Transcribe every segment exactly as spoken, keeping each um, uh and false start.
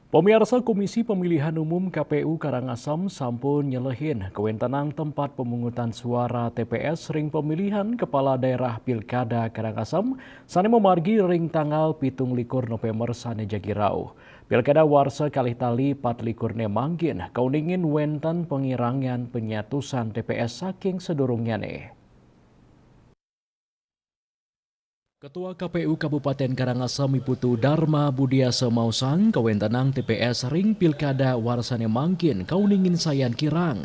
Pemirsa, Komisi Pemilihan Umum K P U Karangasem sampun nyelehin kawéntenan tempat pemungutan suara T P S ring pemilihan Kepala Daerah Pilkada Karangasem sané mamargi ring tanggal pitung likur November sané jagi rauh. Pilkada warsa kalih tali patlikurné mangkin kauningin wénten pangirangan panyatusan T P S saking sadurungnyané. Ketua K P U Kabupaten Karangasem I Putu Dharma Budiasa maosang kawéntenan T P S ring Pilkada warsané mangkin kauningin sayan kirang.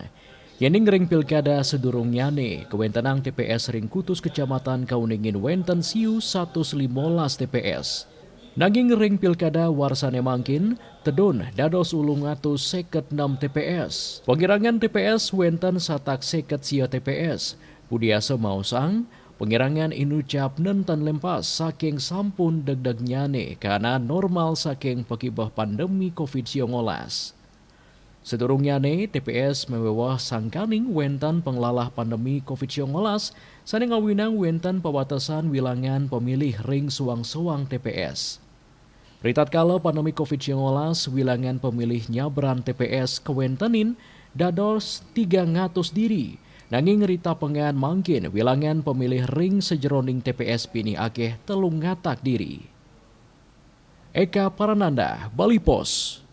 Yéning ring Pilkada sadurungnyané, kawéntenan T P S ring kutus kecamatan kauningin wénten siu satus limolas T P S. Nanging ring Pilkada warsané mangkin, tedun dados ulung atus séket nem T P S. Pangirangan T P S wénten satak séket sia T P S. Budiasa maosang, pangirangan inucap nénten lempas saking sampun degdegnyané kana normal saking pakibeh pandemi covid sia ngolas. Sadurungnyané, T P S mawiwéh sangkaning wénten panglalah pandemi covid sia ngolas sané ngawinang wénten pawatesan wilangan pamilih ring soang-soang T P S. Ritatkala pandemi covid sia ngolas, wilangan pamilih nyabran T P S kawéntenin dados tigang atus diri. Nanging ritapengan mangkin wilangan pamilih ring sajeroning T P S pinih akéh telung atus diri. Eka Parananda, Bali Post.